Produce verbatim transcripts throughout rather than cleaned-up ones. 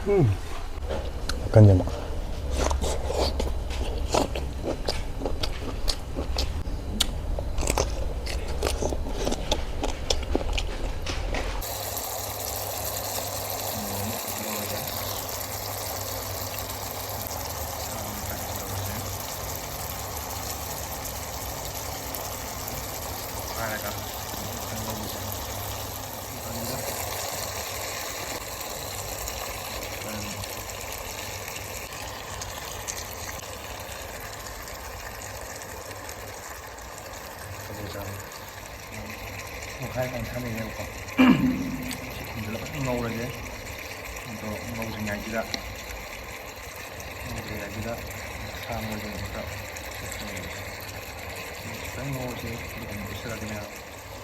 ꯎꯝ꯫ ꯀꯟꯖꯃ꯫ ꯀꯂꯦꯖꯥ ꯄꯨꯡꯈꯥꯏ ꯀꯥꯟꯊꯅꯩꯌꯦꯕꯀꯣ꯫ ꯁꯤ ꯊꯨꯝꯁꯤꯜꯂꯒ ꯐꯖꯅ ꯉꯧꯔꯁꯦ꯫ ꯑꯗꯣ ꯉꯧꯗ꯭ꯔꯤꯉꯩꯁꯤꯗ, ꯉꯧꯗ꯭ꯔꯤꯉꯩꯁꯤꯗ ꯁꯥ ꯃꯔꯣꯏꯁꯤꯡꯁꯤꯗ ꯈꯤꯇꯪ ꯉꯧꯔꯁꯦ꯫ ꯑꯗꯨꯒ ꯑꯃꯨꯛ ꯎꯠꯁꯤꯜꯂꯒꯅꯦ꯫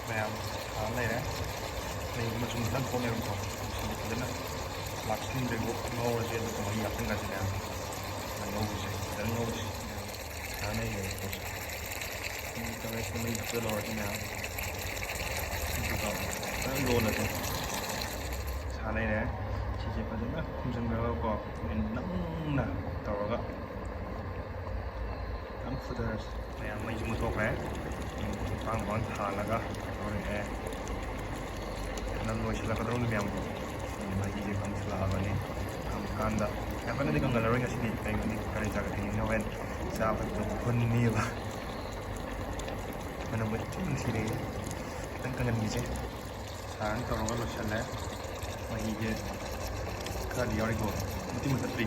ꯃꯌꯥꯝ ꯁꯥ ꯂꯩꯔꯦ꯫ ꯃꯩ ꯃꯆꯨꯝ ꯈꯤꯇꯪ ꯊꯣꯛꯑꯦꯕꯀꯣ꯫ ꯁꯤꯗꯤ ꯐꯖꯅ ꯂꯥꯛꯁꯤꯟꯗ꯭ꯔꯤꯕꯨ ꯉꯧꯔꯁꯦ, ꯑꯗꯨꯒ ꯃꯍꯤ ꯍꯥꯞꯆꯤꯟꯈ꯭ꯔꯁꯦ ꯃꯌꯥꯝ꯫ ꯐꯖꯅ ꯉꯧꯕꯁꯦ, ꯐꯖꯅ ꯉꯧꯕꯁꯦ ꯃꯌꯥꯝ꯫ ꯁꯥ ꯂꯩꯔꯦ ꯄꯣꯠꯁꯦ꯫ ꯃꯩ ꯇꯧꯔꯦ, ꯁꯤꯗ ꯃꯩ ꯍꯥꯞꯆꯤꯜꯂꯧꯔꯁꯤ ꯃꯌꯥꯝ꯫ ꯑꯗꯨꯒ ꯐꯖꯅ ꯂꯣꯜꯂꯁꯦ꯫ ꯁꯥ ꯂꯩꯔꯦ꯫ ꯁꯤꯁꯦ ꯐꯖꯅ ꯈꯨꯝꯖꯤꯟꯈ꯭ꯔꯒꯀꯣ, ꯃꯩ ꯅꯪꯅ ꯇꯧꯔꯒ ꯌꯥꯝ ꯐꯨꯊꯔꯁꯤ꯫ ꯃꯌꯥꯝ ꯃꯩꯁꯨ ꯃꯨꯠꯊꯣꯛꯈ꯭ꯔꯦ꯫ ꯄꯥꯡ ꯄꯥꯡ ꯊꯥꯜꯂꯒ ꯇꯧꯔꯛꯑꯦ꯫ ꯌꯥꯝꯅ ꯂꯣꯏꯁꯤꯜꯂꯛꯀꯗꯧꯔꯕꯅꯤ ꯃꯌꯥꯝ꯫ ꯃꯍꯤꯁꯦ ꯀꯪꯁꯤꯜꯂꯛꯑꯕꯅꯤ꯫ ꯀꯪꯉꯀꯥꯟꯗ ꯌꯥꯝ ꯀꯟꯅꯗꯤ ꯀꯪꯍꯜꯂꯔꯣꯏ ꯉꯁꯤꯗꯤ, ꯀꯩꯒꯤꯅꯣꯗꯤ ꯀꯥꯂꯦꯟ ꯆꯥ ꯀꯩꯀꯩꯅꯤꯅ ꯍꯣꯔꯦꯟ ꯆꯥꯕ ꯊꯛꯄ ꯍꯨꯟꯅꯤꯕ꯫ ꯃꯅꯝ ꯃꯊꯤ ꯅꯨꯡꯁꯤꯔꯦ꯫ ꯈꯤꯇꯪ ꯀꯪꯍꯟꯈꯤꯁꯦ꯫ ꯁꯥꯔꯅ ꯇꯧꯔꯒ ꯂꯣꯏꯁꯤꯜꯂꯦ꯫ ꯃꯍꯤꯁꯦ ꯈꯔꯗꯤ ꯌꯥꯎꯔꯤꯀꯣ, ꯃꯇꯤꯛ ꯃꯊꯠꯇ꯭ꯔꯤ꯫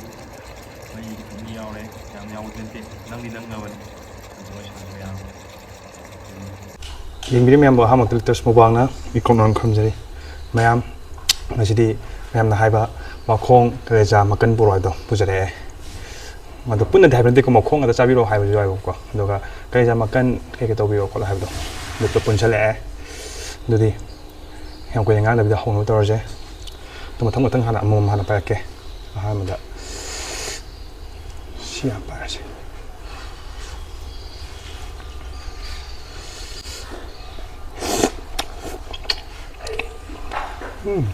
ꯃꯍꯤ ꯈꯤꯇꯪꯗꯤ ꯌꯥꯎꯔꯦ, ꯌꯥꯝ ꯌꯥꯎꯕꯗꯤ ꯅꯠꯇꯦ, ꯅꯪꯗꯤ ꯅꯪꯉꯕꯅꯤ꯫ ꯑꯗꯨ ꯂꯣꯏꯁꯤꯜꯂꯒ ꯌꯥꯔꯦ꯫ ꯌꯦꯡꯕꯤꯔꯤ ꯃꯌꯥꯝꯕꯨ ꯑꯍꯥꯟꯕ ꯂꯤꯇꯔꯁ ꯃꯨꯛꯕꯥꯡꯅ ꯏꯀꯣꯛꯅ ꯈꯨꯔꯨꯝꯖꯔꯤ꯫ ꯃꯌꯥꯝ, ꯉꯁꯤꯗꯤ ꯃꯌꯥꯝꯅ ꯍꯥꯏꯕ ꯃꯈꯣꯡ ꯀꯂꯦꯖꯥ ꯃꯀꯟ ꯄꯨꯔꯛꯑꯣ ꯍꯥꯏꯗꯣ ꯄꯨꯖꯔꯛꯑꯦ꯫ ꯑꯗꯣ ꯄꯨꯟꯅꯗꯤ ꯍꯥꯏꯕ ꯅꯠꯇꯦꯀꯣ, ꯃꯈꯣꯡ ꯉꯥꯛꯇ ꯆꯥꯕꯤꯔꯛꯑꯣ ꯍꯥꯏꯕꯁꯨ ꯌꯥꯎꯋꯦꯕꯀꯣ꯫ ꯑꯗꯨꯒ ꯀꯂꯦꯖꯥ ꯃꯀꯟ ꯀꯩꯀꯩ ꯇꯧꯕꯤꯔꯣ ꯈꯣꯠꯂꯣ ꯍꯥꯏꯕꯗꯣ, ꯑꯗꯨ ꯄꯨꯂꯞ ꯄꯨꯟꯁꯜꯂꯛꯑꯦ꯫ ꯑꯗꯨꯗꯤ ꯌꯥꯝ ꯀꯨꯏꯅ ꯉꯥꯡꯗꯕꯤꯗ ꯍꯧꯅꯕ ꯇꯧꯔꯁꯦ꯫ ꯑꯗꯣ ꯃꯊꯪ ꯃꯊꯪ ꯍꯥꯟꯅ ꯑꯃꯃꯝ ꯍꯥꯟꯅ ꯄꯥꯏꯔꯛꯀꯦ꯫ ꯑꯍꯥꯟꯕꯗ ꯁꯤ ꯍꯥꯟꯅ ꯄꯥꯏꯔꯁꯦ꯫ ꯎꯝ꯫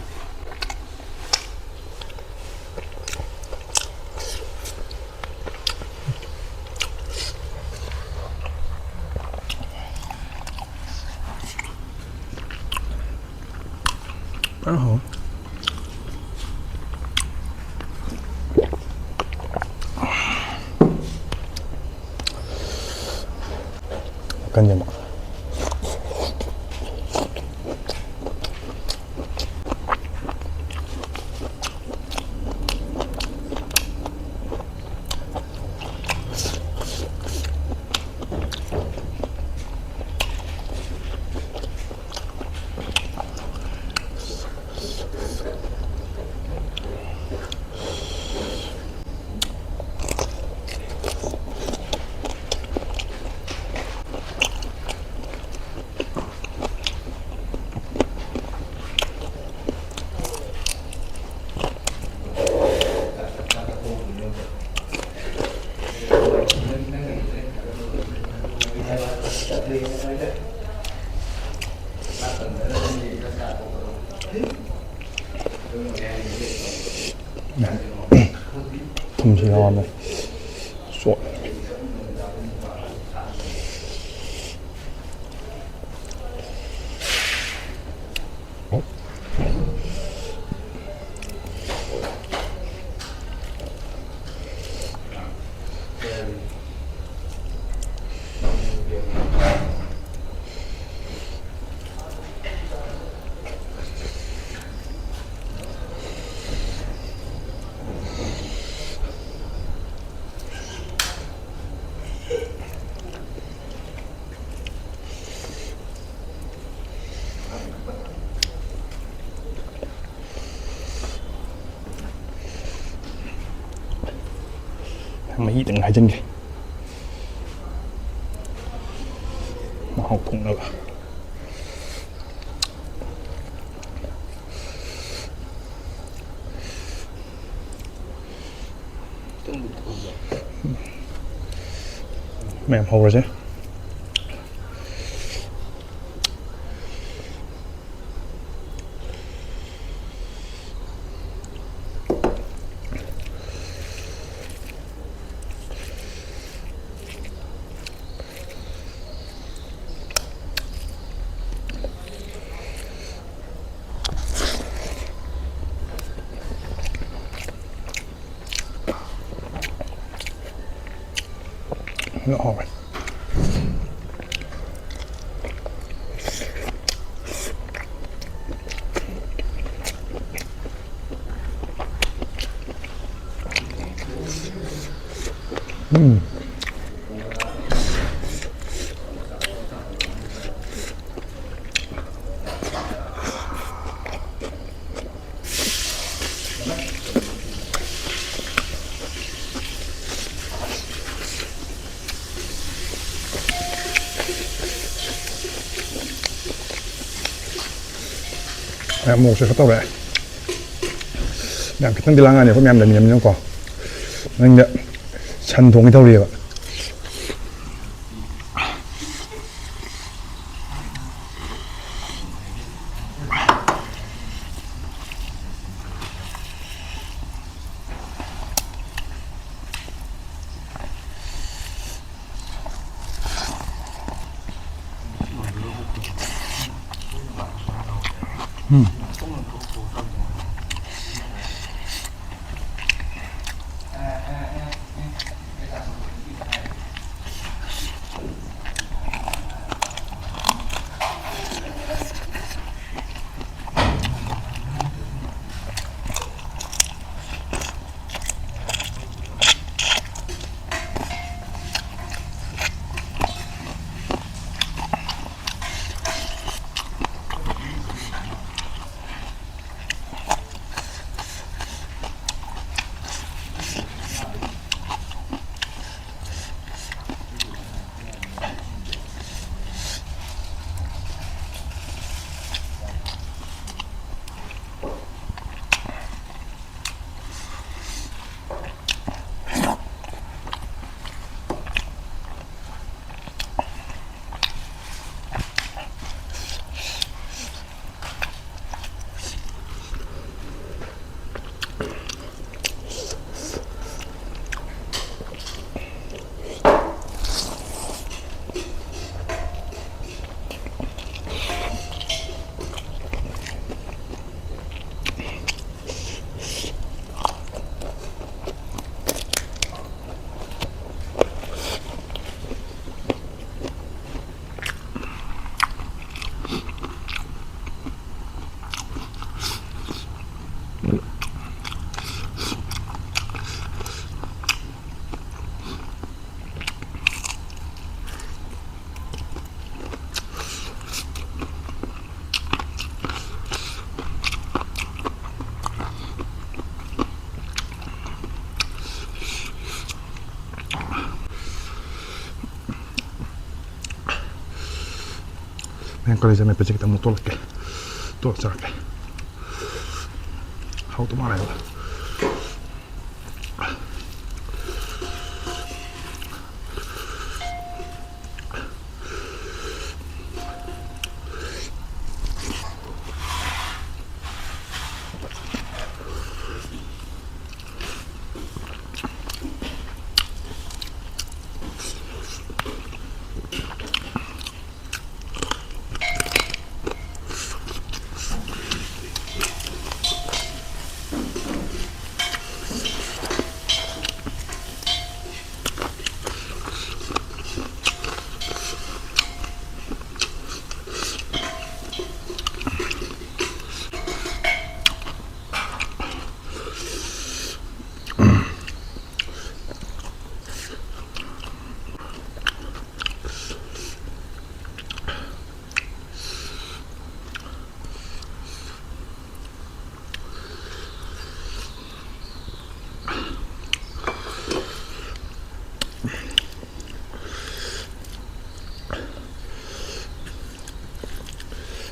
ꯐꯖꯅ ꯍꯥꯎꯋꯦ꯫ ꯀꯟꯁꯦ ꯑꯃꯨꯛ꯫ ꯊꯨꯝꯁꯨ ꯌꯥꯎꯔꯝꯃꯦ꯫ ꯆꯣꯠꯂꯦ꯫ ꯃꯍꯤꯗꯪ ꯍꯩꯖꯤꯟꯒꯦ, ꯃꯍꯥꯎ ꯊꯣꯛꯅꯕ꯫ ꯃꯌꯥꯝ ꯍꯧꯔꯁꯦ꯫ ꯂꯣꯏ ꯍꯥꯎꯔꯦ꯫ ꯎꯝ꯫ ꯃꯌꯥꯝ ꯃꯣꯔꯣꯛꯁꯦ ꯈꯔ ꯇꯧꯔꯦ꯫ ꯃꯌꯥꯝ ꯈꯤꯇꯪꯗꯤ ꯂꯥꯡꯉꯛꯑꯅꯤ, ꯑꯩꯈꯣꯏ ꯃꯌꯥꯝ ꯂꯩꯃꯤꯟꯅꯕꯅꯤꯅꯀꯣ꯫ ꯃꯅꯤꯡꯗ ꯁꯟ ꯊꯣꯡꯒꯦ ꯇꯧꯔꯤꯑꯕ꯫ ꯎꯝ꯫ ꯀꯂꯦꯖꯥ ꯃꯦꯠꯄꯁꯦ ꯈꯤꯇꯪ ꯑꯃꯨꯛ ꯇꯣꯠꯂꯛꯀꯦ꯫ ꯇꯣꯠꯂ ꯆꯥꯔꯛꯀꯦ꯫ ꯍꯥꯎꯗꯧ ꯃꯥꯜꯂꯦꯕ꯫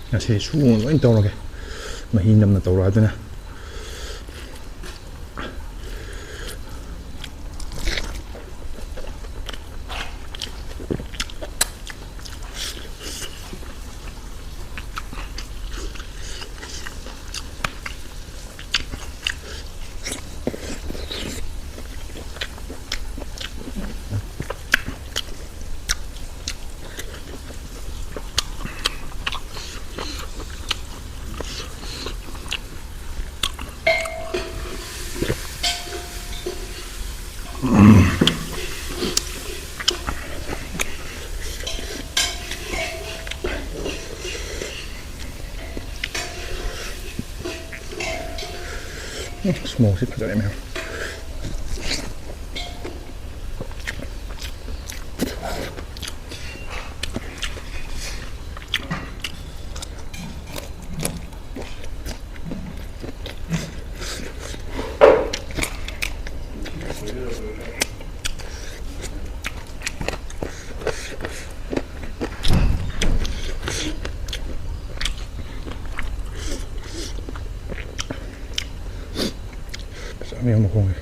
ꯉꯁꯤ ꯁꯨ ꯂꯣꯏ ꯇꯧꯔꯒꯦ꯫ ꯃꯍꯤ ꯅꯝꯅ ꯇꯧꯔꯛꯑꯗꯨꯅ꯫ ꯎꯝ, ꯁꯃꯣꯛꯁꯤ ꯐꯖꯔꯦ ꯃꯌꯥꯝ꯫ ꯆꯥꯛ ꯃꯌꯥꯝ ꯃꯈꯣꯡꯁꯦ꯫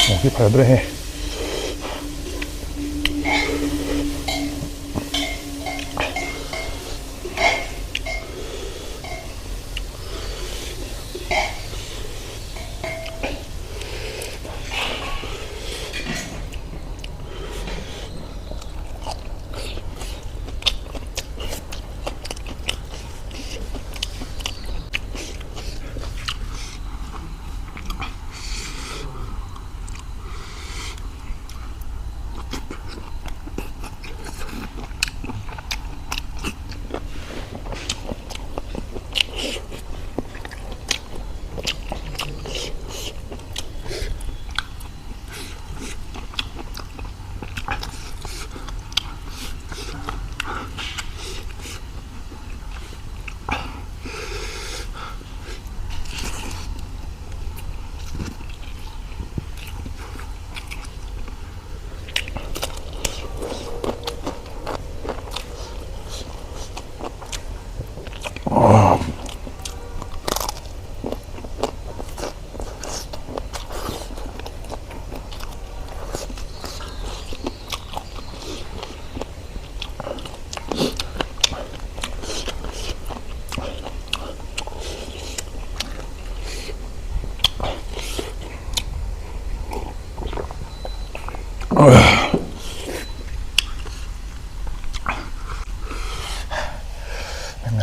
ꯑꯣ, ꯁꯤ ꯐꯖꯗ꯭ꯔꯦꯍꯦ꯫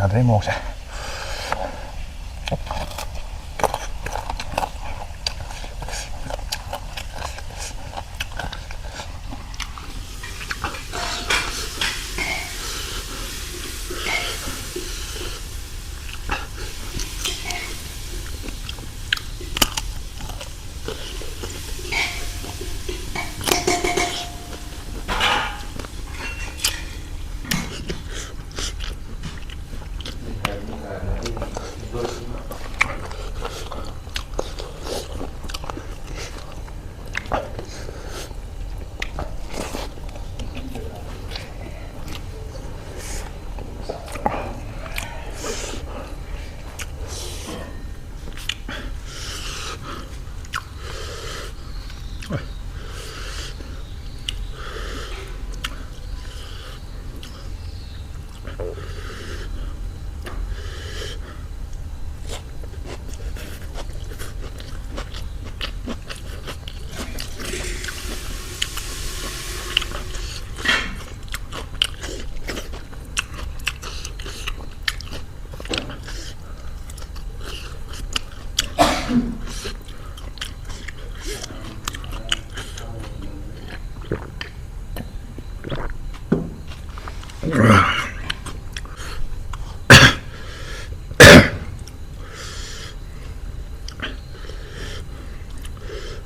ꯌꯥꯗ꯭ꯔꯦ ꯃꯣꯔꯣꯛꯁꯦ꯫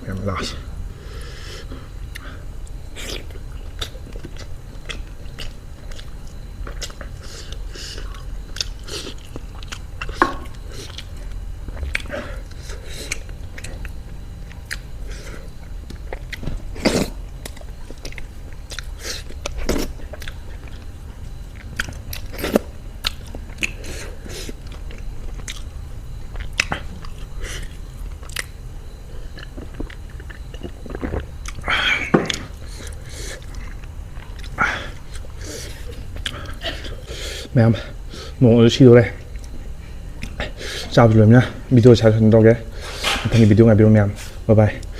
ꯌꯥꯝ ꯂꯥꯁ꯫ ꯃꯌꯥꯝ, ꯃꯣꯔꯣꯛꯁꯨ ꯁꯤꯗꯣꯔꯦ꯫ ꯆꯥꯕꯁꯨ ꯂꯣꯏꯃꯤꯅ video ꯁꯥꯏ ꯇꯧꯔꯒꯦ꯫ ꯃꯊꯪꯒꯤ video ꯉꯥꯏꯕꯤꯔꯣ ꯃꯌꯥꯝ꯫ Bye bye꯫